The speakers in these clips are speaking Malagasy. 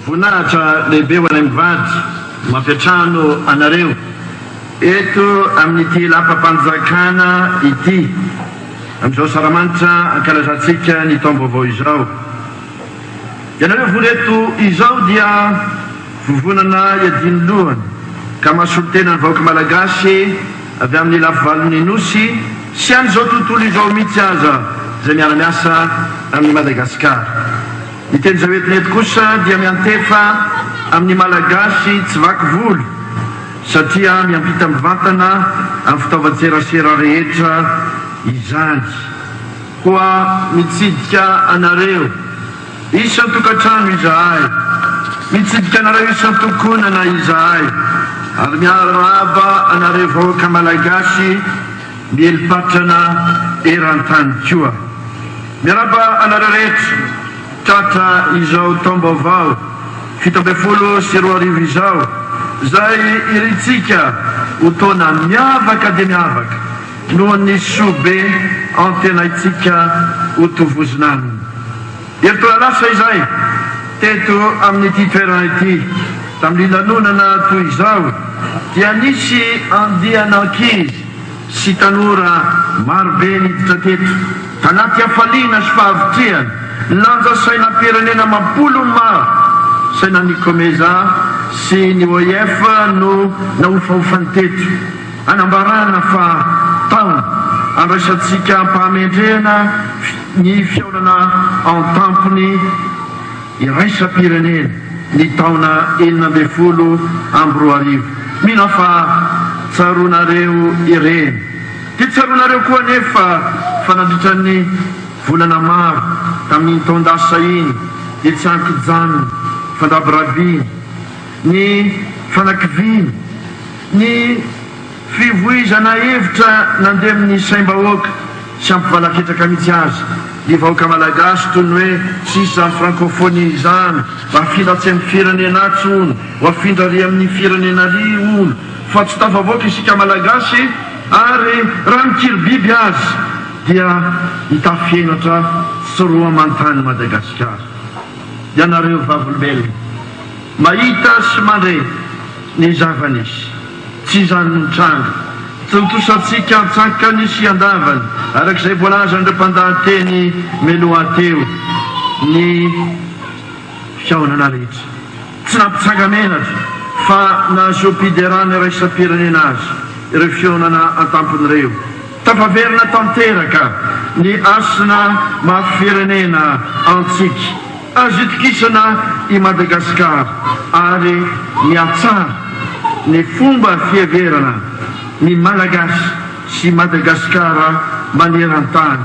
Voninahitra lehibe ho anay mivady mampiantrano anareo eto amin'ity lapam-panjakana ity amin'izao asaramanitra ankalazantsika ny taom-baovao izao. Ianareo vory eto izao dia vovonana iadian'ny lohany ka mahasolo tena ny vahoaka malagasy avy amin'ny lafivalon'ny Nosy sy an'izao tontolo izao mihitsy aza izay miara-miasa amin'i Madagasikara. Ny teny izay hoentina eto kosa dia miantefa amin'ny Malagasy tsy vaky volo satria miampita mivantana amin'ny fitaovan-tserasera rehetra izany. Koa mitsidika anareo isan-tokantrano izahay, mitsidika anareo isan-tokonana izahay ary miarahaba anareo vahoaka Malagasy mieli-patrana eran-tany koa. Miarahaba anareo rehetra tratra izao taom-baovao 2017 izao, izay irintsika ho taona miavaka dia miavaka noho ny soa be antenaintsika ho tovozina aminy. Herintaona lasa izay, teto amin'ity toerana ity, tamin'ny lanonana toy izao, dia nisy andian'ankizy sy tanora marobe niditra teto, tanaty hafaliana sy fahavitrihana, nilanja sainam-pirenena amam-polony maro, sainan'ny Comesa sy ny OIF no nahofahofany teto. Anambarana fa taona andraisantsika am-pahamendrehana ny fihaonana an-tampony iraisam-pirenena ny taona 2016. Mino aho fa tsaroanareo ireny. Dia tsaroanareo koa anefa fa nandritra ny volana maro tamin'iny taon-dasa iny dia tsy an-kijanona ny fandrabirabiana, ny fanakiviana, Ny fivoizana hevitra nandeha amin'ny saim-bahoaka sy hampivalaketraka mihitsy aza ny vahoaka malagasy toy ny hoe tsisy izany francophonie izany, mba afindra atsy amin'ny firenena atsy hono, ho afindra ary amin'ny firenena ary hono fa tsy tafavoaka isika malagasy ary raha mikiry biby aza dia hitafy henatra tsy roa aman-tany Madagasikara. Ianareo vavolombelona. Mahita sy mandre ny zava-nisy. Tsy izany no nitranga. Tontosantsika an-tsankany sy an-davany, araka izay voalazan'ireo mpandahateny meloa teo, ny fihaonana rehetra. Tsy nampitsanga-menatra fa nahazoam-piderana iraisam-pirenena azy ireo fihaonana an-tampony ireo. Tafaverina tanteraka ny hasina maha firenena antsika. Azo itokisana i Madagasikara ary mihatsara ny fomba fiheverana ny Malagasy sy Madagasikara maneran-tany.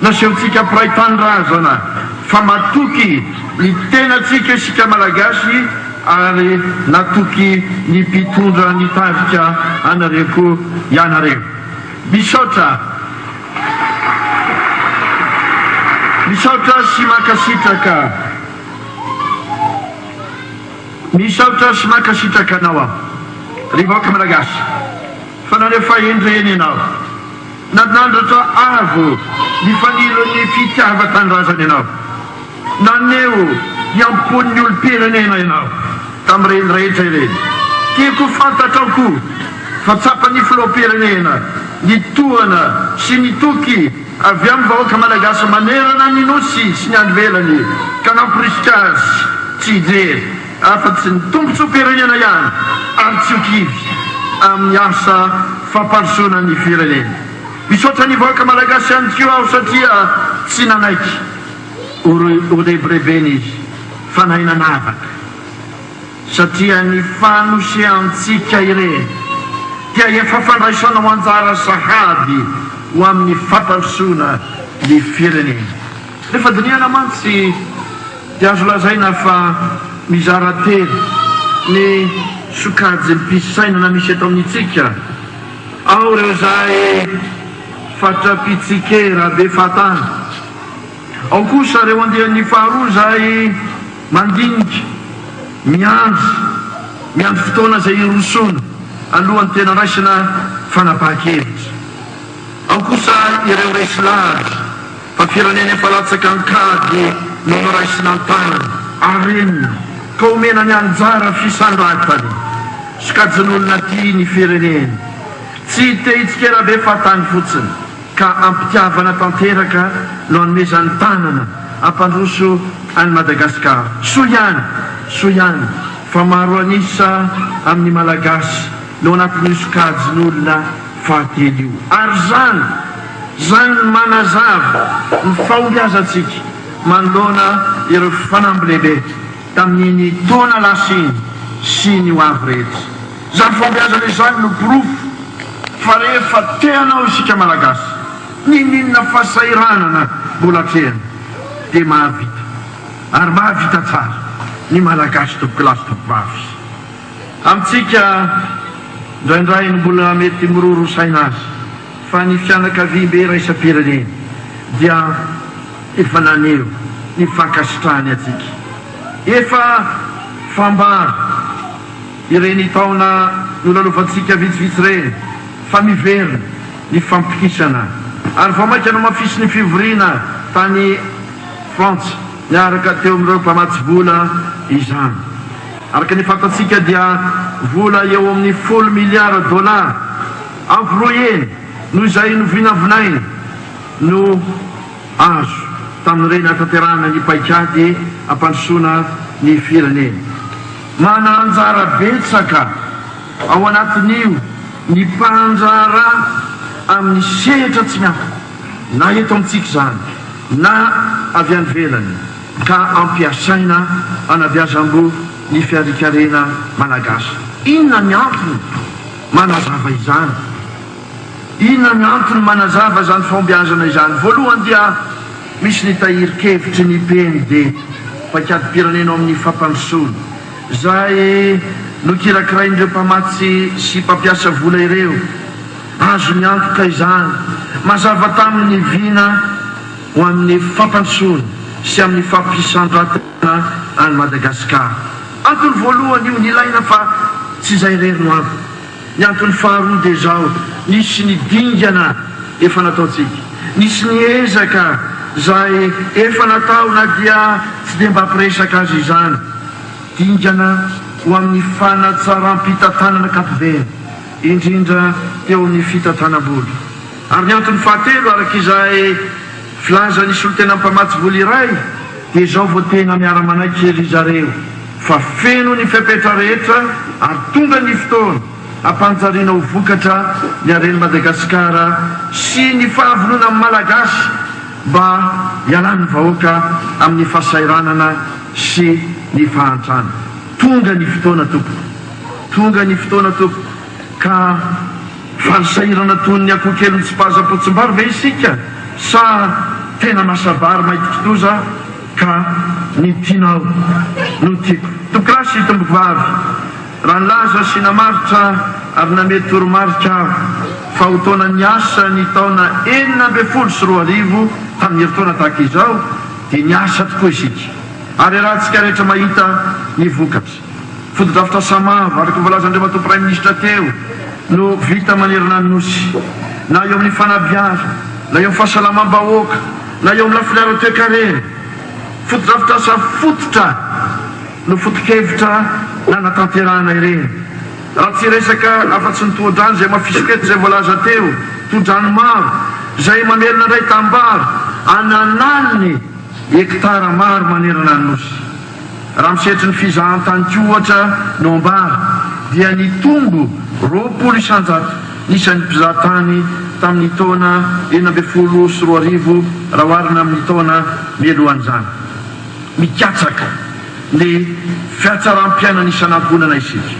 Nasehontsika mpiray tanindrazana fa matoky ny tenantsika isika Malagasy ary natoky ny mpitondra nitarika anareo koa ianareo. Misaotra. Misaotra sy mankasitraka. Misaotra sy mankasitraka anao aho ry vahoaka Malagasy fa naneho fahendrena ianao. Nanandratra avo ny fanilon'ny fitiavan-tanindrazana ianao. Naneho ny am-pon'ny olom-pirenena ianao tamin'ireny rehetra ireny. Tiako ho fantatrao koa fa tsapan'ny Filoham-pirenena ny tohana sy ny toky avy amin'ny vahoaka Malagasy manerana ny Nosy sy ny any ivelany ka namporisika azy tsy hijery afa-tsy ny tombontsoam-pirenena ihany ary tsy ho kivy amin'ny asa fampandrosoana ny firenena. Misaotra ny vahoaka Malagasy ihany koa aho satria tsy nanaiky Horebirebena izy fa nahay nanavaka satria ny fanosehantsika ireny dia efa fandraisanao anjara sahady ho amin'ny fampandrosoana ny firenena. Rehefa dinihana mantsy dia azo lazaina fa mizara telo ny sokajim-pisainana misy eto amintsika, ao ireo izay fatra-pitsikera be fahatany, Ao kosa ireo andiany faharoa izay mandinika, miandry, miandry fotoana izay hirosoana alohan'ny tena raisina fanapahan-kevitra. Ao kosa ireo resy lahatra fa firenena efa latsaka an-kady no noraisina an-tanana, arenina. ka omena ny anjara fisandratany. Sokajin'olona tia ny fireneny. Tsy te hitsikera be fahatany fotsiny ka am-pitiavana tanteraka no anomezany tanana hampandroso an'i Madagasikara. Soa ihany, soa ihany fa maro an'isa amin'ny Malagasy no anatin'io sokajin'olona fahatelo io. Ary izany, izany no manazava ny fahombiazantsika manoloana ireo fanamby lehibe tamin'iny taona lasa iny sy ny ho avy rehetra. Izany fahombiazana izany no porofo fa rehefa te hanao isika Malagasy, n'inon'inona fahasahiranana mbola atrehina dia mahavita ary mahavita tsara ny Malagasy tompokolahy sy tompokovavy. Amintsika indraindray no mbola mety miroro saina azy fa ny fianakaviambe iraisam-pirenena dia efa naneho ny fankasitrahany antsika. Efa fambara ireny taona nolalovantsika vitsivitsy ireny fa miverina ny fampitokisana ary vao mainka nomafisin'ny fivoriana tany Frantsa niaraka teo amin'ireo mpamatsy vola izany. Araka ny fantatsika dia vola eo amin'ny folo miliara dolara avo roa heny noho izay novinavinaina no azo tamin'ireny hahatanterahana ny paikady hampandrosoana ny firenena. Manana anjara betsaka ao anatin'io ny mpandraharaha amin'ny sehatra tsy miankina, na eto amintsika izany na avy any ivelany, ka ampiasaina hanabeazam-boho ny fiarikarena malagasy. Inona ny antony manazava izany? Inona ny antony manazava izany fahombiazana izany? Voalohany dia misy ny tahirin-kevitry ny PND, Paikadim-pirenena ao amin'ny fampandrosoana, izay nokirakirain'ireo mpamatsy sy mpampiasa vola ireo. Azony antoka izany. Mazava taminy ny vina ho amin'ny fampandrosoana sy amin'ny fampisandratana an'i Madagasikara. Antony voalohany io nilaina fa tsy izay irery no antony. Ny antony faharoa dia izao, nisy ny dingana efa nataontsika, nisy ny ezaka izay efa natao na dia tsy dia mba mpiresaka aza izany, dingana ho amin'ny fanatsaram-pitantanana ankapobeny, indrindra teo amin'ny fitantanam-bola. Ary ny antony fahatelo, araka izay filazan'ny solontenan'ny mpamatsy vola iray, dia izao vao tena miara-manaiky ry zareo fa feno ny fepetra rehetra ary tonga ny fotoana hampanjariana ho vokatra ny haren'i Madagasikara sy ny fahavononan'ny Malagasy mba hialan'ny vahoaka amin'ny fahasahiranana sy ny fahantrana. Tonga ny fotoana tompoko. Tonga ny fotoana tompoko ka. Faly sahirana toy ny akoho kely mitsipaza-potsim-bary ve isika sa tena masa-bary mainty kitoza ka ny tianao no tiako? Tompokolahy sy tompokovavy, raha nilaza sy namaritra ary namehy toromarika aho fa ho taonan'ny asa ny taona 2016 tamin'ny herintaona tahaka izao dia niasa tokoa isika ary iarahantsika rehetra mahita ny vokatra. Fotodrafitrasa maro, araka ny voalazan'Andriamatoa Praiminisitra teo, no vita manerana ny Nosy, na eo amin'ny fanabeazana, na eo amin'ny fahasalamam-bahoaka, na eo amin'ny lafiny ara-toekarena. Fotodrafitrasa fototra no foto-kevitra nanatanterahana ireny. Raha tsy hiresaka afa-tsy ny tohodrano izay mafisiko eto izay voalaza teo, tohodrano maro izay mamelona indray tanimbary an'analiny hektara maro manerana ny Nosy. Raha misehatry ny fizahantany koa ohatra no ambara dia nitombo 20% ny isan'ny mpizahatany tamin'ny taona 2016 raha oharina amin'ny taona mialohan'izany. Mikatsaka ny fihatsaram-piainana isan'ankohonana isika.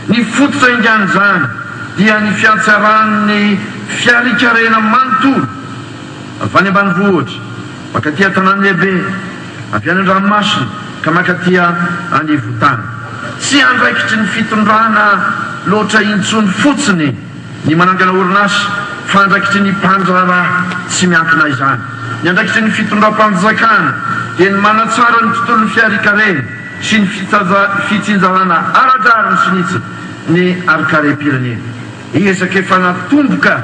Ny fototra ingan'izany dia ny fihatsaran'ny fiarikarena manontolo avy any ambanivohitra mankaty an-tanàn-dehibe. Avy any an-dranomasina ka mankaty anivon-tany. Tsy andraikitry ny fitondrana loatra intsony fotsiny ny manangana orinasa fa andraikitry ny mpandraharaha tsy miankina izany. Ny andraikitry ny fitondram-panjakana dia ny manatsara ny tontolon'ny fiharian-karena sy ny fitsinjarana ara-drariny sy ny hitsiny ny harinkarem-pirenena. Ezaka efa natomboka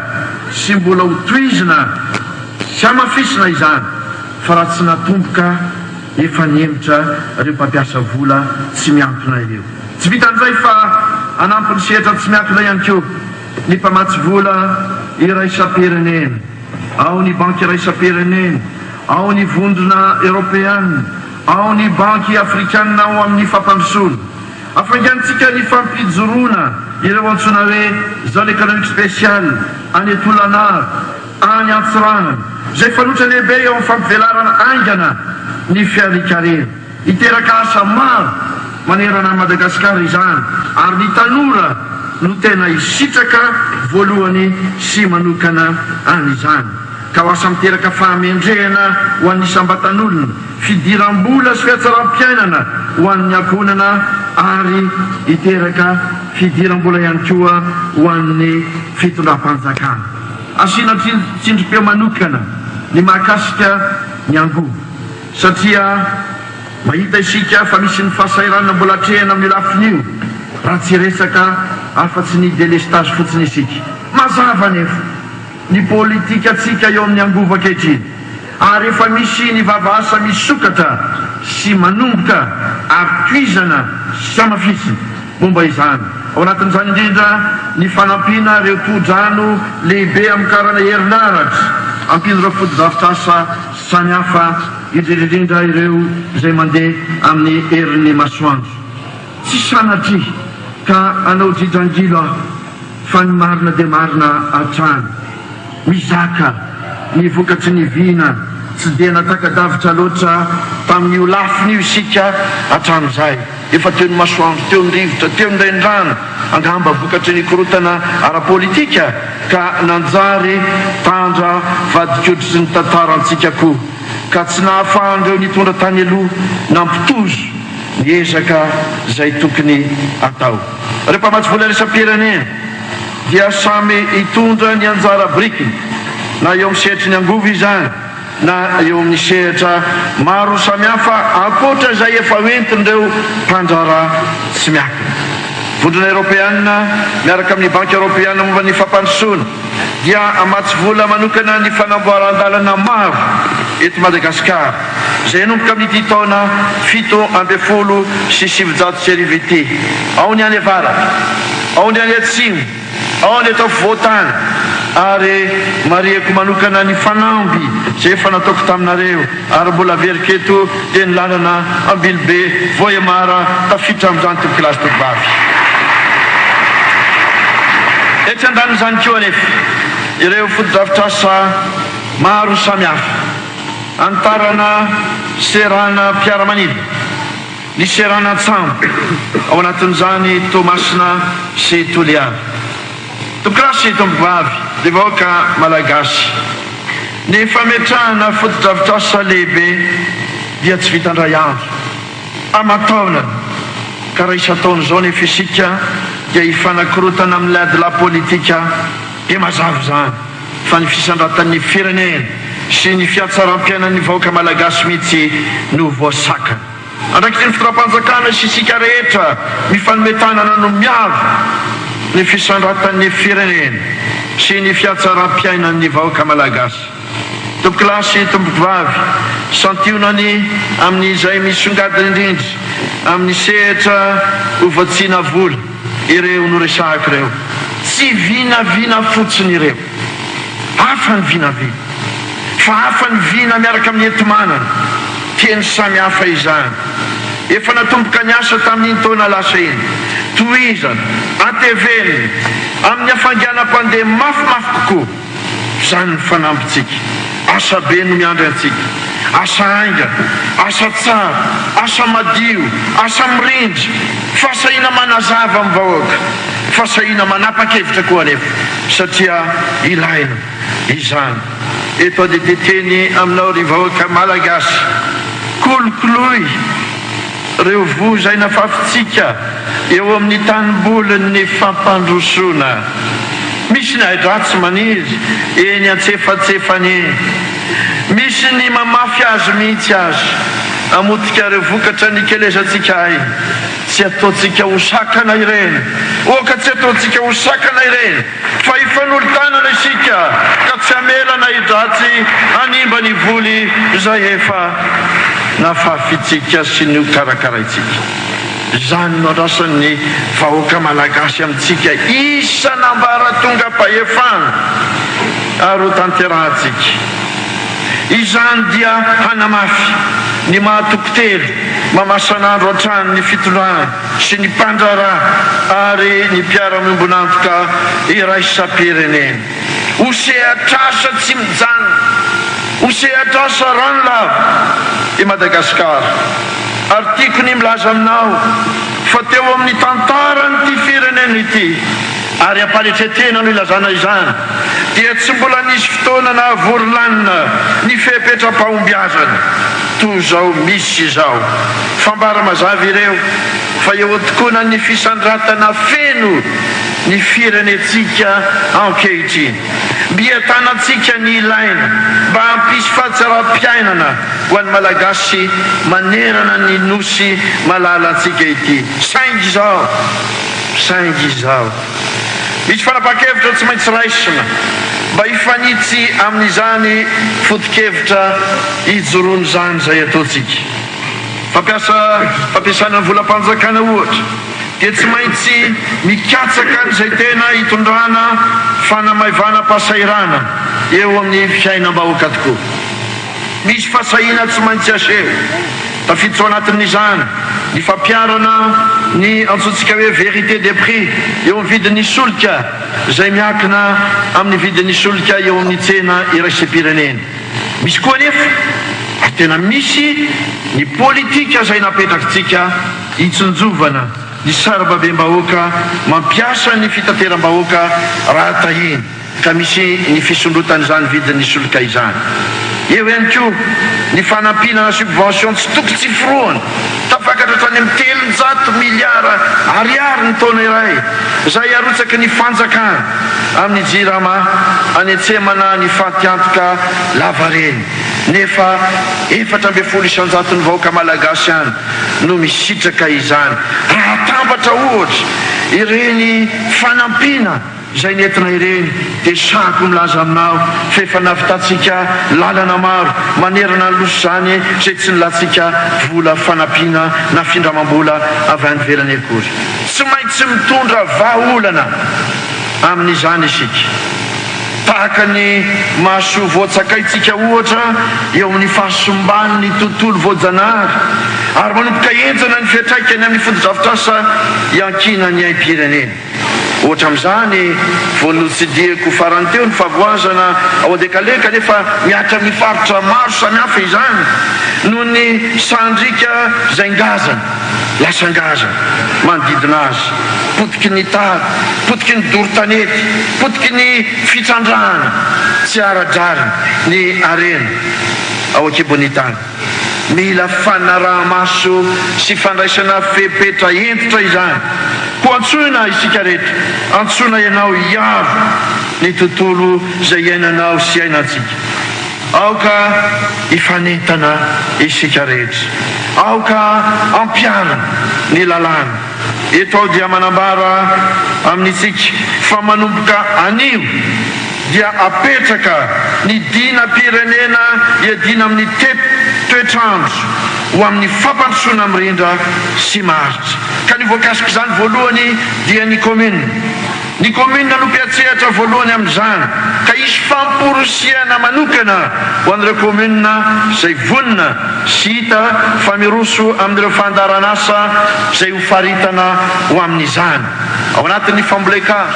sy mbola ho tohizina sy hamafisina izany fa raha tsy natomboka efa nihemotra ireo mpampiasa vola tsy miankina ireo. Tsy vitan'izay fa hanampy ny sehatra tsy miankina ihany koa ny mpamatsy vola iraisam-pirenena. Ao ny Banky iraisam-pirenena, ao ny Vondrona Eoropeana, ao ny Banky Afrikanina ao amin'ny fampandrosoana. Hafainganintsika ny fampijoroana ireo antsoina hoe Zone Économique Spéciale any Tolanara, any Antsiranana, izay fanoitra lehibe eo amin'ny fampivelarana haingana ny fiharian-karena. Hiteraka asa maro manerana an'i Madagasikara izany ary ny tanora no tena hisitraka voalohany sy manokana an'izany. Ka ho asa miteraka fahamendrehana ho an'ny isam-batan'olona, fidiram-bola sy fihatsaram-piainana ho an'ny ankohonana ary hiteraka fidiram-bola ihany koa ho an'ny fitondram-panjakana. Asiana tsindrim-peo manokana ny mahakasika ny angovo satria mahita isika fa misy ny fahasahiranana mbola atrehina amin'io lafiny io raha tsy hiresaka afa-tsy ny delestazy fotsiny isika. Mazava anefa ny politikantsika eo amin'ny angovo ankehitriny ary efa misy ny vava asa misokatra sy manomboka ary tohizana sy hamafisina momba izany. Ao anatin'izany indrindra ny fanampiana ireo tohodrano lehibe hamokarana herinaratra, ampian'ireo fotodrafitrasa samihafa, indrindra indrindra ireo izay mandeha amin'ny herin'ny masoandro. Tsy sanatria ka hanao dridrangilo aho fa ny marina dia marina hatrany. Mizaka ny vokatry ny vina tsy dia nataka-davitra loatra tamin'io lafiny io isika hatramin'izay. Efa teo ny masoandro, teo ny rivotra, teo ny renirano, angamba vokatry ny korontana ara-politika ka nanjary tandra vadin-koditry ny tantarantsika koa ka tsy nahafahan'ireo nitondra tany aloha nampitozo ny ezaka izay tokony hatao. Ireo mpamatsy vola iraisam-pirenena dia samy hitondra ny anjara birikiny na eo amin'ny sehatry ny angovo izany na eo amin'ny sehatra maro samihafa ankoatra izay efa hoentin'ireo mpandraharaha tsy miankina. Vondrona Eoropeana miaraka amin'ny Banky Eoropeana momba ny Fampandrosoana dia hamatsy vola manokana ny fanamboaran-dalana maro eto Madagasikara izay hanomboka amin'ity taona 1917 ity. Ao ny any avaratra, ao ny any atsimo, ao ny eto afovoan-tany ary marihiko manokana ny fanamby izay efa nataoko taminareo ary mbola averiko eto dia ny lalana Ambilobe Vohemar tafiditra amin'izany tompokolahy sy tompovavy. Etsy andanin'izany koa anefa ireo fotodrafitrasa maro samihafa anitarana seranam-piaramanidina, Ny seranan-tsambo, ao anatin'izany Toamasina sy Toliara. Tompokolahy sy tompokovavy, ry vahoaka Malagasy, ny fametrahana fotodrafitrasa lehibe dia tsy vitan-dray andro, aman-taonany, ka raha isan-taona izao nefa isika dia hifanakorotana amin'ny adilahy politika dia mazava izany fa ny fisandratan'ny firenena sy ny fihatsaram-piainan'ny vahoaka Malagasy mihitsy no voasakana. Andraikitry ny fitondram-panjakana sy isika rehetra mifanome tanana no miaro ny fisandratan'ny firenena sy ny fihatsaram-piainan'ny vahoaka Malagasy. Tompokolahy sy tompokovavy, santionany amin'izay misongadina indrindra amin'ny sehatra ho vatsiana vola ireo noresahako ireo. Tsy vinavina fotsiny ireo. Hafa ny vinavina. Fa hafa ny vina miaraka amin'ny enti-manana. Teny samy hafa izany. Efa natomboka ny asa tamin'iny taona lasa iny. Tohizana, atevenina, amin'ny hafainganam-pandeha mafimafy kokoa. Izany ny fanambintsika. Asa be no miandry antsika. Asa haingana, asa tsara, asa madio, asa mirindra, fahasahiana manazava amin'ny vahoaka, fahasahiana manapa-kevitra koa anefa satria ilaina izany. Eto aho dia te teny aminao ry vahoaka Malagasy, kolokoloy ireo voa izay nafafintsika eo amin'ny tanimbolin'ny fampandrosoana. Misy ny ahi-dratsy maniry eny antsefatsefany eny. Misy ny mamafy azy mihitsy aza. Hamotika ireo vokatra nikelezantsika aina. Tsy ataontsika ho sakana ireny. Oka tsy ataontsika ho sakana ireny fa hifanolo-tanana isika ka tsy hamela na hidratsy hanimba ny voly izay efa. nafafintsika sy nokarakaraintsika. Izany no andrasan'ny vahoaka malagasy amintsika isan'ambaratongam-pahefana ary ho tanterahantsika. Izany dia hanamafy ny maha tokotelo mamasan'andro hatrany ny fitondrana sy ny mpandraharaha ary ny mpiara-miombon'antoka iraisam-pirenena. Ho sehatr'asa tsy mijanona, ho sehatr'asa ranolava i Madagasikara. Ary tiako ny milaza aminao fa teo amin'ny tantaran'ity firenena ity, ary am-panetren-tena no ilazana izany, dia tsy mbola nisy fotoana nahavory lanina ny fepetram-pahombiazana toy izao misy izao. Fambara mazava ireo fa eo an-tokonan'ny fisandratana feno ny firenentsika ankehitriny. Mby an-tanantsika ny ilaina mba hampisy fahatsaram-piainana ho an'ny Malagasy manerana ny Nosy malalantsika ity. Saingy izao, saingy izao. Misy fanapahan-kevitra tsy maintsy raisina mba hifanitsy amin'izany foto-kevitra ijoroana izany izay ataontsika. Fampiasa, fampiasana ny volam-panjakana ohatra dia tsy maintsy mikatsaka an'izay tena hitondrana fanamaivanam-pahasahiranana eo amin'ny fiainam-bahoaka tokoa. Misy fahasahiana tsy maintsy aseho. Tafiditra ao anatin'izany ny fampiharana ny antsointsika hoe vérité des prix eo amin'ny vidin'ny solika izay miankina amin'ny vidin'ny solika eo amin'ny tsena iraisam-pirenena. Misy koa anefa, ary tena misy, ny politika izay napetrakitsika hitsinjovana ny sarambabem-bahoaka mampiasa ny fitateram-bahoaka raha tahiny. ka misy ny fisondrotan'izany vidin'ny solika izany. Eo ihany koa ny fanampiana na subvention tsy toko tsy forohana, tafakatra hatrany amin'ny 300 miliara ariary ny taona iray, izay arotsaky ny fanjakana amin'ny Jirama hanetsemana ny fatiantoka lavareny, nefa 14 isan-jaton'ny vahoaka malagasy ihany no misitraka izany, raha atambatra ohatra ireny fanampiana. Izay nentina ireny dia sahako milaza aminao fa efa navitantsika lalana maro manerana ny nosy izany izay tsy nilantsika vola fanampiana na findramam-bola avy any ivelany akory. Tsy maintsy mitondra vahaolana amin'izany isika. Tahaka ny maso voatsakaintsika ohatra eo amin'ny fahasimban'ny tontolo voajanahary ary manomboka henjana ny fiantraikany amin'ny fotodrafitrasa iankinan'ny aim-pirenena. Ohatra amin'izany, vao notsidihiko farany teo ny fahavoazana ao Andekaleka kanefa mihatra amin'ny faritra maro samihafa izany noho ny sahan-driaka izay ngazana, lasa ngazana manodidina azy, potiky ny tary, potiky ny doro tanety, potiky ny fitrandrahana tsy ara-drariny ny harena ao an-kibon'ny tany. Mila fanaraha-maso sy fandraisana fepetra hentitra izany. Koa antsoina isika rehetra, antsoina ianao hiaro ny tontolo izay iainanao sy iainantsika. Aoka hifanentana isika rehetra. Aoka hampiharina ny lalàna. Eto aho dia manambara amintsika fa manomboka anio dia apetraka ny dinam-pirenena iadiana amin'ny toetr'andro ho amin'ny fampandrosoana mirindra sy maharitra. Ka ny voakasik'izany voalohany dia ny kaominina. Ny kaominina no mpiantsehatra voalohany amin'izany ka hisy famporisihana manokana ho an'ireo kaominina izay vonona sy hita fa miroso amin'ireo fandaharan'asa izay ho faritana ho amin'izany. Ao anatin'ny fambolen-kazo,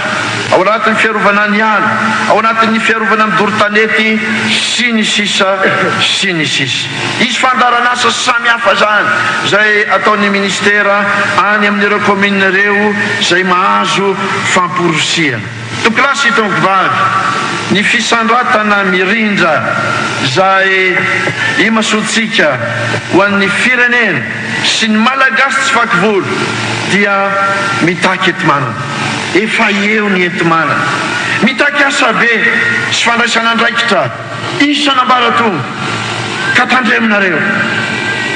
ao anatin'ny fiarovana ny ala, ao anatin'ny fiarovana ny doro tanety, sy ny sisa sy ny sisa. Hisy fandaharan'asa samihafa izany izay ataon'ny minisitera any amin'ireo kaominina ireo izay mahazo famporisihana. Tompolahy sy tompovavy, ny fisandratana mirindra izay imasoantsika ho an'ny firenena sy ny Malagasy tsy vaky volo dia mitaky enti-manana. Efa eo ny enti-manana. Mitaky asa be sy fandraisana andraikitra isan'ambaratonga. Ka tandremonareo.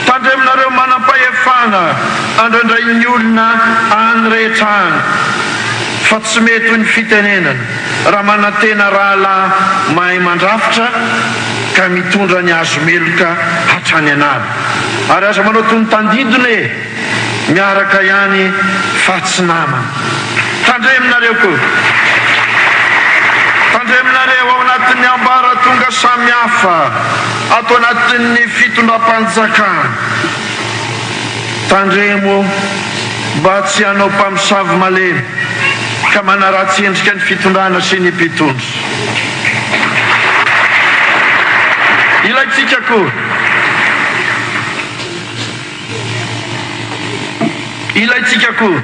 Tandremonareo manam-pahefana andraindrain'ny olona any rehetra any fa tsy mety hoy ny fitenenana raha manantena rahalahy mahay mandrafitra. ka mitondra ny hazo meloka hatrany an'ala. Ary aza manao toy ny tandindona e! Miaraka ihany fa tsy namana. Tandremonareo koa. Tandremonareo ao anatin'ny ambaratonga samihafa ato anatin'ny fitondram-panjakana. Tandremo mba tsy hanao mpamosavy malemy ka manaratsy endrika ny fitondrana sy ny mpitondra. Ilaintsika koa. Ilaintsika koa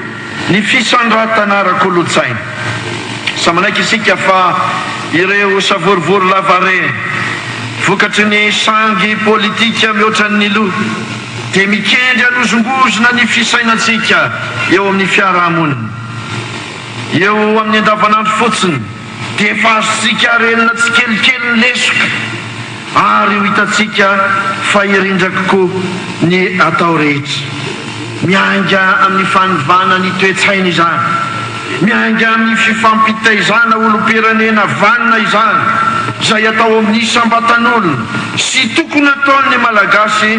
ny fisandratana ara-kolontsaina. Samy manaiky isika fa ireo savorovoro lavareny vokatry ny sangy politika mihoatra ny loha dia mikendry hanozongozona ny fisainantsika eo amin'ny fiarahamonina. Eo amin'ny andavanandro fotsiny dia efa azontsika arenina tsikelikely ny lesoka. Ary ho hitantsika fa hirindra kokoa ny atao rehetra. Miainga amin'ny fanovana ny toe-tsaina izany. Miainga amin'ny fifampitaizana olom-pirenena vanona izany, izay atao amin'ny isam-batan'olona sy tokony hataon'ny Malagasy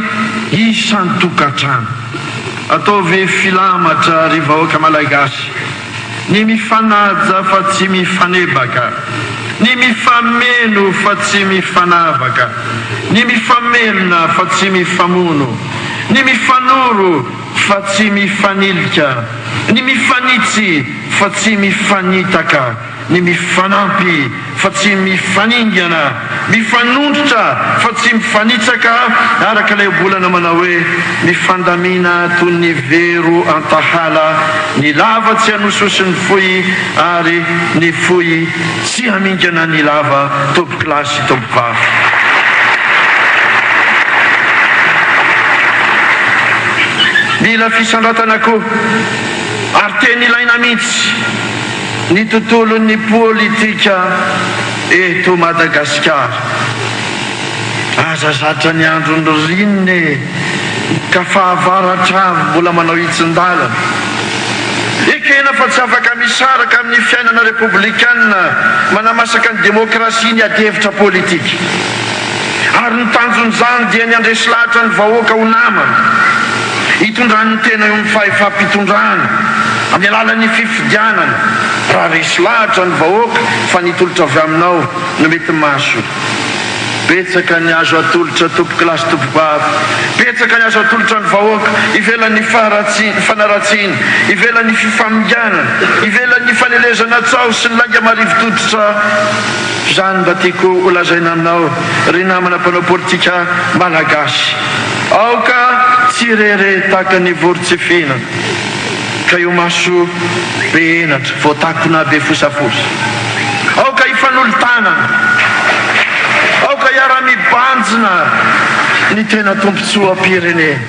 isan-tokantrano. Ataovy filamatra ry vahoaka Malagasy. Ny mifanaja fa tsy mifanebaka, ny mifameno fa tsy mifanavaka, ny mifamelona fa tsy mifamono, ny mifanoro fa tsy mifanilika, ny mifanitsy fa tsy mifanitaka, ny mifanampy fa tsy mifaningana, mifanondrotra fa tsy mifanitsaka, araka ilay ohabolana manao hoe, mifandamina toy ny vero an-tahala, ny lava tsy hanososy ny fohy ary ny fohy tsy hamingana ny lava, tompokolahy sy tompokovavy. Mila fisandratana koa, ary tena ilaina mihitsy. Ny tontolon'ny politika eto Madagasikara. Aza zatra ny andron'ny ririnina e! Ka fahavaratra avy mbola manao hitsin-dalana. Ekena fa tsy afaka misaraka amin'ny fiainana repoblikanina manamasaka ny demokrasia ny adihevitra politika. Ary ny tanjon'izany dia ny handresy lahatra ny vahoaka ho namana, hitondrany ny tena eo amin'ny fahefam-pitondrana amin'ny alalan'ny fifidianana. Raha resy lahatra ny vahoaka fa ny tolotra avy aminao no mety mahasoa. Betsaka ny azo atolotra tompokolahy sy tompokovavy, betsaka ny azo atolotra ny vahoaka ivelan'ny fanaratsiana, ivelan'ny fifaminganana, ivelan'ny fanelezana tsaho sy ny lainga marivo tototra. Izany mba tiako ho lazaina aminao ry namana mpanao politika malagasy. Aoka tsy hirehareha tahaka ny voron-tsy fihinana ka io maso be henatra voatakona be fosafosa. Aoka hifanolo-tanana. Aoka hiara-mibanjina ny tena tombontsoam-pirenena.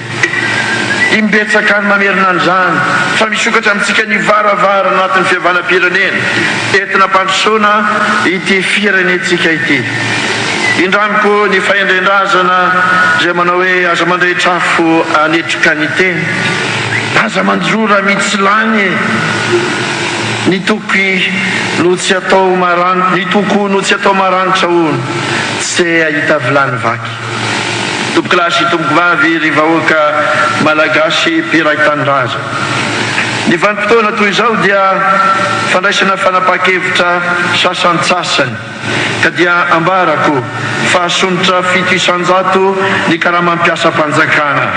Imbetsaka ny mamerina an'izany fa misokatra amintsika ny varavarana anatin'ny fihavanam-pirenena entina hampandrosoana ity firenentsika ity. Indramiko ny fahendren-drazana izay manao hoe aza mandrehitra afo aletroka ny tena, aza manjora mitsilany e! Ny toky no tsy atao maranitra, ny toko no tsy atao maranitra hono tsy hahita vilany vaky. Tompokolahy sy tompokovavy, ry vahoaka Malagasy mpiray tanindrazana. Ny vanim-potoana toy izao dia fandraisana fanapahan-kevitra sasantsasany ka dia ambarako fa hasondrotra 7% ny karaman'ny mpiasam-panjakana.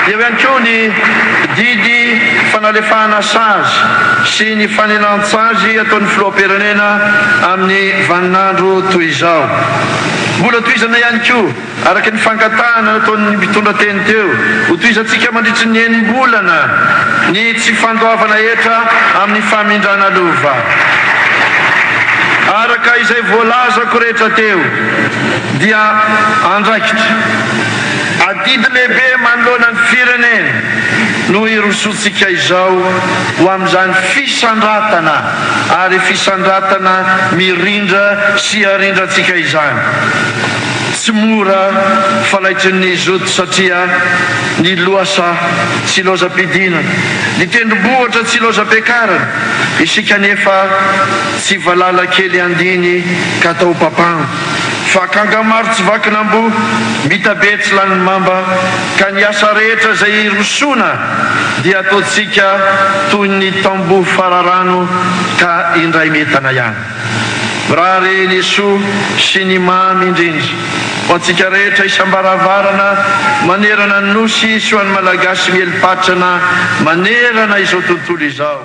Eo ihany koa ny didy fanalefahana sazy sy ny fanenan-tsazy ataon'ny filoham-pirenena amin'ny vaninandro toy izao. Mbola tohizana ihany koa, araka ny fangatahana nataon'ny mpitondra teny teo, hotohizantsika mandritry ny enim-bolana ny tsy fandoavana hetra amin'ny famindrana lova. Araka izay voalazako rehetra teo dia andraikitra, adidy lehibe manoloana ny firenena no hirosoantsika izao ho amin'izany fisandratana ary fisandratana mirindra sy arindrantsika izany. Tsy mora fa laitry ny zoto satria ny lohasaha tsy ilaozam-pidinana, ny tendrombohitra tsy ilaozam-piakarana, isika anefa tsy valala kely andiny ka atao papango, fa akanga maro tsy vakin'amboa, mitabe tsy lanin'ny mamba, ka ny asa rehetra izay irosoana dia ataontsika toy ny tamboho fararano ka indray mientana ihany. Mirary ny soa sy ny mamy indrindra ho antsika rehetra isam-baravarana manerana ny Nosy sy ho an'ny Malagasy mieli-patrana manerana izao tontolo izao.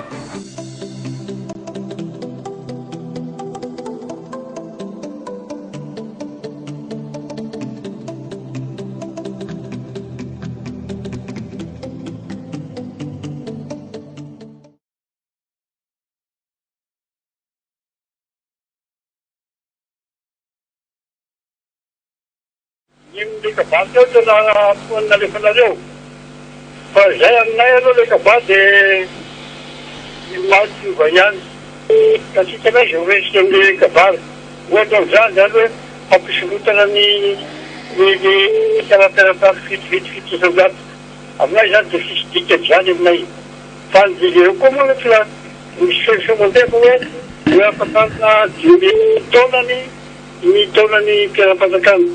Ny le kabary teo tena toa ny nalefanareo fa izay aminay aloha le kabary de ny omaly tsy miova ihany ka tsy hitanay izay ho resy amle kabary ohatra amzany zany hoe fampisorotana ny ny ny tarataratary 107 aminay zany de tsisy dikany zany aminay fa ny eo koa moa nefa Misy feofeo mandeha fa hoe ho ampakarina 5 taonany ny taonan'ny mpiasam-panjakana.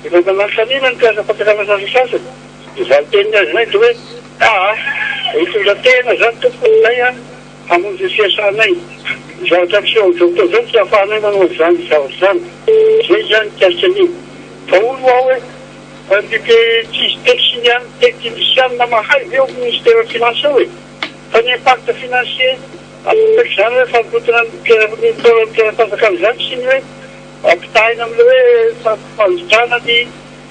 Efa nanontaniana ny mpiasam-panjakana sasasasany, ny valin-teniny azonay dia hoe aa hitondra tena izany tompoko izahay an, hamonjy ny fiasanay. Ny zavatra miseho amin'izao fotoana izao tsy ahafahanay manao an'izany zavatra izany. Izay izany mikasika an'iny. Fa hono ho'aho hoe fa ny tsisy teknisianina mahay ve ao amin'ny ministeran'ny finance ao e? Fa ny impact financier apetraka izany hoe fanondrotana ny mpiara-ny mpiara-mpanjakana izany sy ny hoe ampitahaina amin'ilay hoe fandotrana ny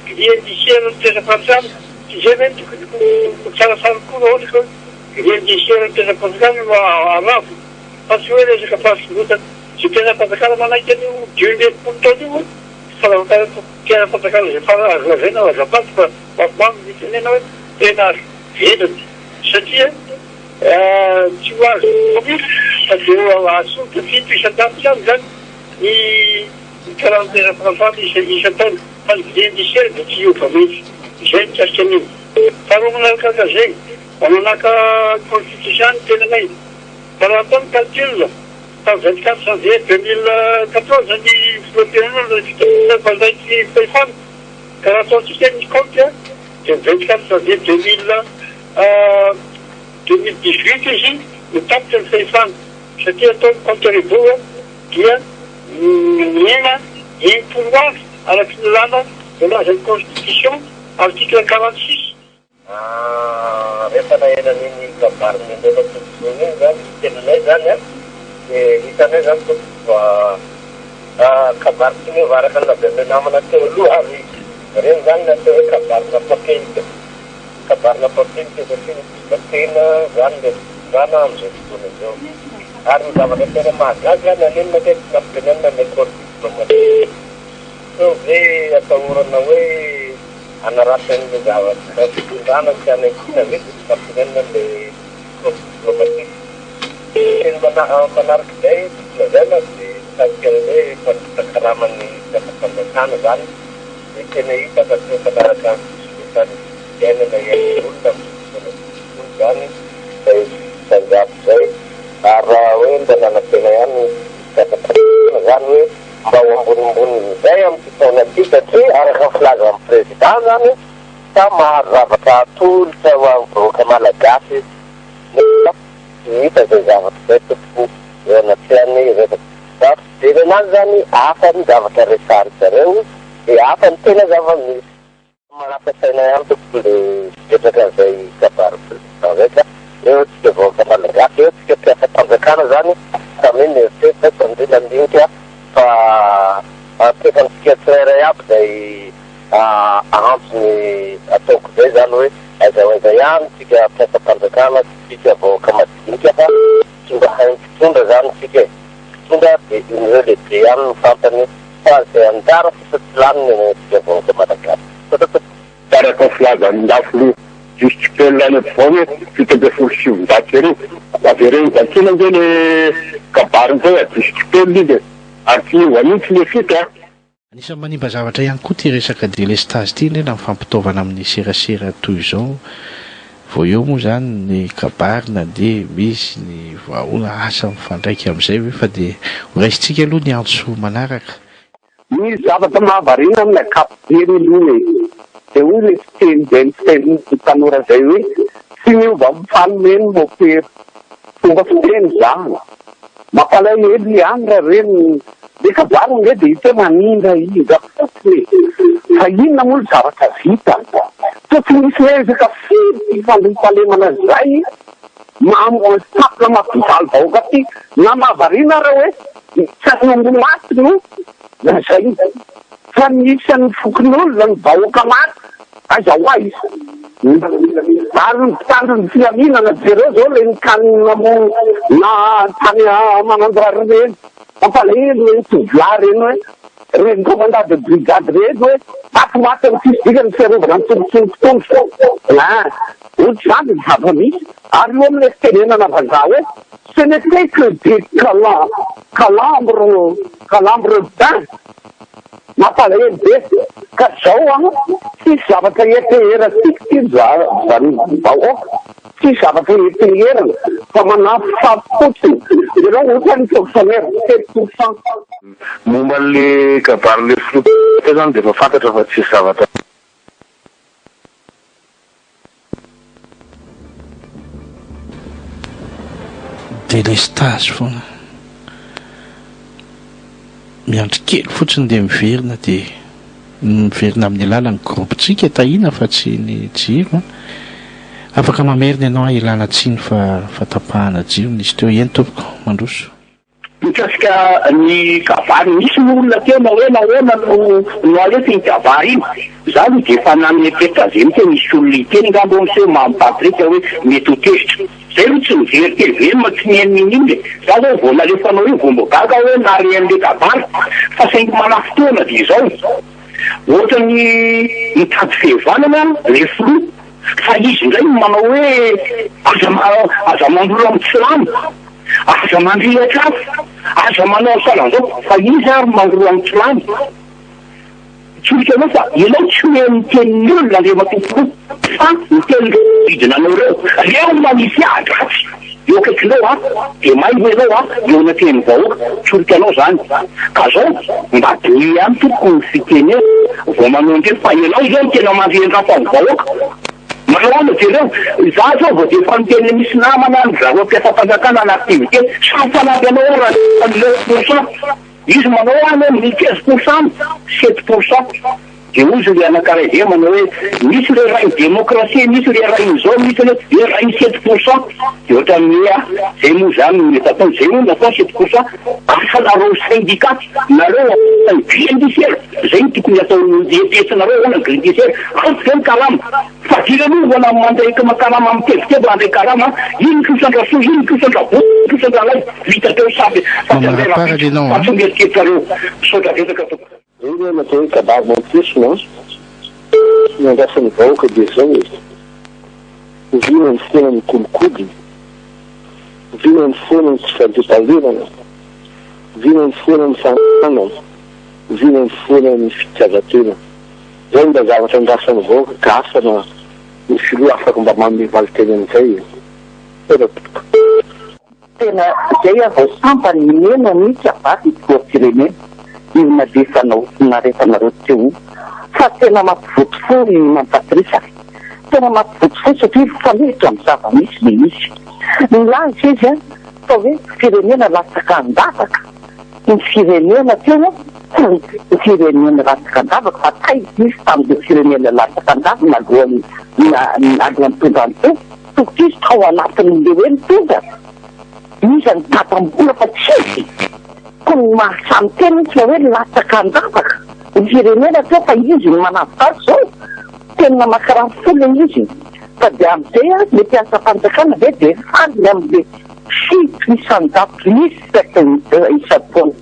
grille indiciaire ny mpiasam-panjakana. Tsy izay ve no tokony ho tsaratsara kokoa raha ohatra ka hoe grille indiciaire ny mpiasam-panjakana no aravona fa tsy hoe resaka fahasorotana. Izay mpiasam-panjakana manaiky an'io 45 taona io fa mpiasam-panjakana izay fara azo lazaina azafady fa mafimafy ny fitenena hoe tena vendrana. Satria tsy ho azo mihitsy fa dia ho asolotra 7% ihany izany ny karantenam-panafady isan-taona fa ny grille indiciaire dia tsy hiova mihitsy. Izay mikasika an'io. Faharoa manarakaraka izay, mba manaka constitution ny tenanay fa raha atao ny calcul, tamin'ny 24 janvier 2014 ny filoham-pirenena no nandray ny fahefana ka raha ataontsika ny compte dia ny 24 janvier 2018 izy no tapitra ny fahefana satria atao ny compte à rebours dia mihena 60 andro araky ny lalàna voalazan'ny constitution article 46. Rehefa naheno an'iny kabarin'ny Andriamatoa iny zany tenanay zany an, dia hitanay zany tompoko fa kabary tsy miova araka ny lazain'ilay namana teo aloha ary ireny zany ny atao hoe kabarina mpampelika. Kabarina mpampelika satria mitondra tena zany ilay fitondrana amin'izao fotoana izao. Ary ny zavatra tena mahagaga, naninona kay tsy nampitenenina ny accord diplomatique? Sao ve atahorana hoe hanaratsy an'ilay zavatra fitondrana tsy hanaikiana ve dia tsy nampitenenina ilay accord diplomatique? Teny manarak'izay tiako lazaina dia mikasika an'ilay fandotan-karaman'ny mpiasam-panjakana izany dia tena hita fa tsy mifanaraka amin'ny fisondrotan'ny vidim-piainana iainan'ny olona amin'izao fotoana izao tokoa izany izay 1% izay. Ary raha hoe mba nanantena ihany ny mpiasam-panjakana izany hoe mba ho ambonimbonin'izay amin'ity taona ity satria araka ny filazan'ny président izany fa maro zavatra atolotra ho an'ny vahoaka malagasy nefa tsy hita izay zavatra izay tompoko eo anatrehan'ny resaka. Raha fijery anazy izany hafa ny zavatra resahan-dry zareo dia hafa ny tena zava-misy. Manapa-tsaina ihany tompoko le fipetraka an'izay kabary président zay ka eo tsika vahoaka malagasy, eo tsika mpiasam-panjakana zany samy mieritreritra, samy mandinika fa antefantsika tsirairay aby zay antony ataoko zay zany hoe aiza ho aiza ihany tsika mpiasam-panjakana sy tsika vahoaka madinika fa tsy mba hainy mpitondra zany tsika e, mpitondra dia ireo lehibe ihany no fantany fa zay anjara sisa tsy laniny ny antsika vahoaka malagasy. Araka ny filazan'ny filoha Justifel any ampovoany hoe 1917. Avereno vakina ange le kabariny zay a, Justifel izy e, ary tsy miova mihitsy le fito a. Anisan'ny manimba zavatra ihany koa ity resaka delestazy ity indrindra ny fampitaovana amin'ny serasera toy izao. Vao eo moa izany ny kabary nandeha, misy ny vahaolana, asa mifandraika amin'izay ve fa dia horaisintsika aloha ny antso manaraka. Ny zavatra mahavariana amin'ny ankapobeny aloha e, dia hoy ilay fiteny izay ny fitenin'ny tanora izay hoe tsy miova amin'ny fanome ny mopera. Fomba fiteny izany. Mampalahelo ihany raha ireny le kabary ange dia hita hoe manindrahindra fotsiny e! Fa inona moa ny zavatra vita? Toa tsy misy ezaka firy ity fandriampahalemana izay mamono tapitra mampijaly vahoaka ity. Na mahavariana ara hoe ny isan'ny omby maty no lazaina fa ny isan'ny fokonolona, ny vahoaka maty Aiza ho aiza? Ary ny mpitandro ny filaminana jereo zao le nikanina mo na tany Mananjary reny, mampalahelo reny tovolahy reny hoe reny commandant de brigade reny hoe matimaty amin'ny tsisy dikany ny fiarovana ny tombotsoan'ny mpitondra. Ein, ohatr'izany ny zava-misy. Ary io amin'ilay fitenenana vazaha hoe ce n'était que des calambres, calambres bain. Mampalahelo be ka zao an, tsisy zavatra ianteherantsika ity ry vahoaka, tsisy zavatra ianteherana fa manampy fotsiny, jereo otrany fonctionnaire 7%. Momba an'le kabarin'le filoha teo zany dia efa fantatra fa tsisy zavatra. Délestage foana. Miandry kely fotsiny dia miverina dia miverina amin'ny alalan'ny groupe-tsika Tahiana fa tsy ny jiro an. Afaka mamerina ianao an, ilana tsiny fa fatapahana jiro nisy teo. Eny tompoko, mandroso. Mikasika ny kabary, nisy ny olona teo na hoe nahoana no no alefa iny kabary iny. Za aloha dia efa nanome tezitra mihitsy hoe misy olona hiteny angamba ao miseho Mamy Patrick hoe mety ho tezitra. Zay aloha tsy nijery tvm tsy nihaino n'inon'inona e. Za zao vao nalefanao io vao mbo gaga aho hoe nahare an'le kabary fa saingy manafintohina dia izao. Ohatran'ny mitady fihavanana le filoha fa izy indray no manao hoe aza aza mandrola amin'ny tsy lany. Aza mandrehitra afo, aza manao salan'izao, fa iza ary mandroa amin'ny tsy lany? Tsoriko anao fa ianao tsy hoe miteny ny olona Andriamatoa Filoha fa miteny ireo manodidina anao ireo. Reo manisy ady ratsy eo akaikinao an, dia maimbo ianao an, eo anatrehan'ny vahoaka. Tsoriko anao izany. Ka zao, mba diniho ihany tompoko ny fitenena vao manao an'ireny fa ianao izao no tena mandrehitra afo amin'ny vahoaka. Manao ahoana jereo, za zao vao dia efa niteny misy namana any zareo mpiasam-panjakana en activité, samy fanampy anao ao raha ny 9%, izy manao any hoe ny 15% 7%, dia hozy le anankaray zay manao hoe misy le rain'ny démocratie, misy le rain'izao, misy le le rain'ny 7%, dia ohatran'ny hoe ah zay moa zany no mety atao, zay moa no atao 7%, asa nareo syndicat, nareo ny grindisera. Zay no tokony atao eritreretinareo ahoana ny grindisera ampy ve ny karama fadiranovana mandray karama mitebiteby handray karama iny kosa ndrasoa iny kosa ndraboto iny kosa ndralay vita teo samy fa tsy handray Mamaraparana rahampitso ianao fa an. tsy mieritreritrareo misaotra betsaka tompoko. Zay ve no atao hoe kabary mampiesona an? Ny andrasan'ny vahoaka dia zao e! Oviana ny foana ny kolikoly? Oviana ny foana ny tsy fandriampahalemana? Oviana ny foana ny fahantrana? Oviana ny foana ny fitiavan-tena? Zay no mba zavatra andrasan'ny vahoaka ka asa na ny filoha afaka mba manome valinteny an'izay e! Misaotra tompoko. Tena zay aho vao sambany niheno an'i kabary ny filoham-pirenena io nalefanao nalefanareo teo io fa tena mampivoto fo i Mamy Patrice a! Tena mampivoto fo satria mifanohitra amin'ny zava-misy le izy. Nilaza izy a fa hoe firenena latsaka an-davaka. Ny firenena teo tsy ny firenena latsaka an-davaka fa taiza izy tamin'ireo firenena latsaka an-davaka alohan'ny alohan'ny nitondrany teo. Tokony izy tao anatin'ilay hoe nitondra. Iza no tatam-bola fa tsy izy. Koa ny mahasahy miteny mihitsy fa hoe latsaka an-davaka ny firenena teo fa izy no manavotra azy izao. Teny namaky rano fo ilay izy. Fa dia amin'izay ilay mpiasam-panjakana ve dia faly ny amin'ilay 7% isaky ny isan-taona.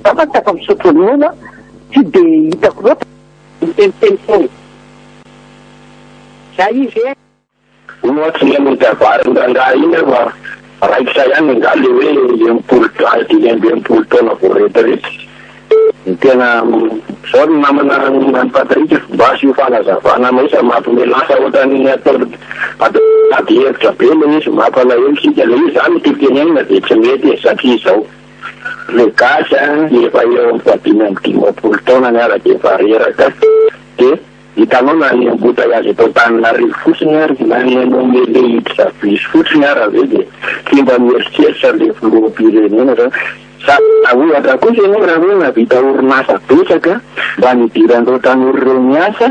Za mantsy afa misotro ronono a, tsy dia hitako loatra. Miteniteny foana. Zay izy e. Hono hoa tsy mihaino ny kabarin'ny rangahy iny aho fa raikitra ihany angaha le hoe 65 taona vao retraite. Ny tena zao ry namana Mamy Patrick mba asio fanazavana aminay fa mampime lasa ohatran'ny atao atao ady hevitra be le izy mampalahelo tsika le izy zany no tiako tenenina de tsy mety e satria izao le gasy a efa eo amin'ny faha 55 taonany ara de efa reraka de Hitanao na ny embouteillage eto Antananarivo fotsiny ary na ny hanome le hiditra bus fotsiny ara ve dia tsy mba mieritreritra le filoham-pirenena zany sa ohatra kosa ianao raha hoe nahavita orinasa betsaka mba nidiran'ireo tanora ireo niasa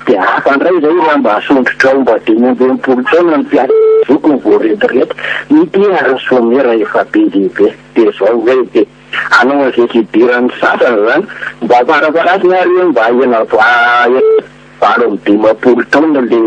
dia hafa indray izay raha mba asondrotrao mba 65 taona ny mpiasa zokiny vao retraite ity ary somera efa be dia be dia zao ve dia Hanao an'izay tsy hidiran'ny sasany izany. Mba farafaharatiny ary hoe mba ena 58 taona le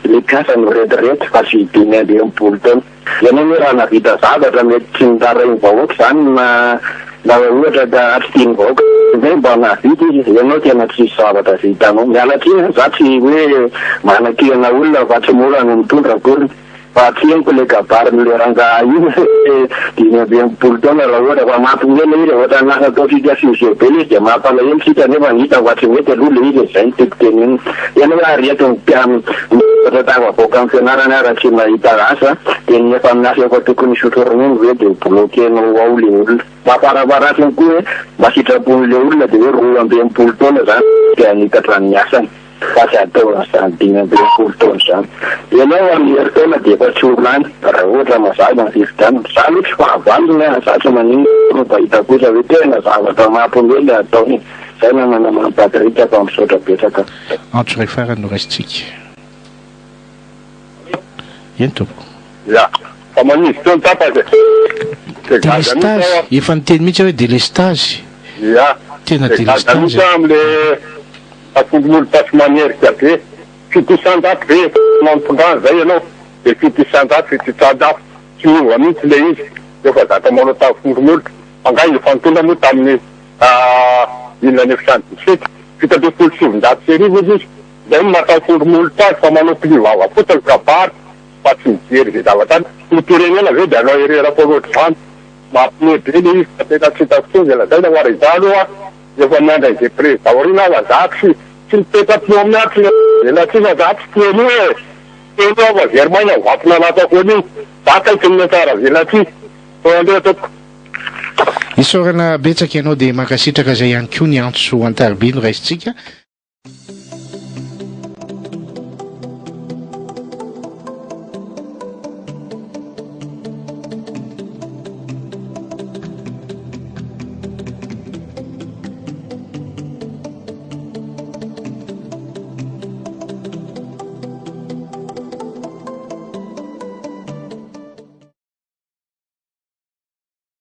le mpiasa no retraite fa tsy 65 taona. Ianao anie raha nahavita zavatra mety tsy notarain'ny vahoaka izany na na ohatra ka tsy tian'ny vahoaka indray mba nahavita izy, ianao tena tsisy zavatra vitanao. Miala tsiny an, za tsy hoe manakihana olona fa tsy mora no mitondra akory. Fa tsy henoko le kabarin'le rangahy iny hoe 65 taona raha ohatra fa mampiomehy le izy ohatran'ny lasa ataontsika sujet be le izy dia mampalahelo tsika nefa ny hita fa tsy mety aloha le izy e, zay no tiako tenenina. Eny hoe ary eto ny mpianatra tafavoaka amin'ny fianarana ara tsy mahita asa dia ny efa miasa efa tokony hisotro ronono ve dia ho bloquer-nao ao le olona. Mba farafaharatsiny koa hoe mba sitrapon'le olona dia hoe 62 taona zany dia hanitatra ny asany. Fa tsy atao an'izany 65 taona izany. Ianao amin'ny herintaona dia efa tsy ho lany raha ohatra mazava ny fifidianana. Za aloha tsy fahavalony an, za tsy maninona fa hita kosa hoe tena zavatra mampiomehy le ataony e. Zay namana Mamy Patrick fa misaotra betsaka. Antso iray farany no raisintsika. Eny tompoko. Ya, fa maninona izy teo no tapaka e? Dia gaga mihitsy Délestage, aho an. efa niteny mihitsy aho hoe délestage. Ya, Tena dia gaga délestage mihitsy e. aho amin'le Tafondron'olona tsy manerika be. 107 ve efa nampitondrana zay ianao de 107 700 tsy miova mihitsy le izy efa zatra manao tafondron'olona fa nga efa nitondra moa tamin'ny mille neuf cent dix-sept 1917 izy izy zay no maha tafondron'olona azy fa manao pli vava fotsiny kabary fa tsy mijery ze zavatra any filoham-pirenena ve de hanao erreur foana ohatr'izany mampime be le izy fa tena tsy hitako intsony ze lazaina fa raha izaho aloha Efa miandry an'izay président aoriana aho fa za tsy tsy mipetra-peo amin'ny ato velatsihy fa za tsy tia an'io e! Tsy tia an'io aho fa very maina ny vato nalatsako an'io. Za akaiky ny tsara velatsihy. Sao andeha tompoko. Isaorana betsaka ianao dia mankasitraka izay ihany koa ny antso an-tariby noraisintsika.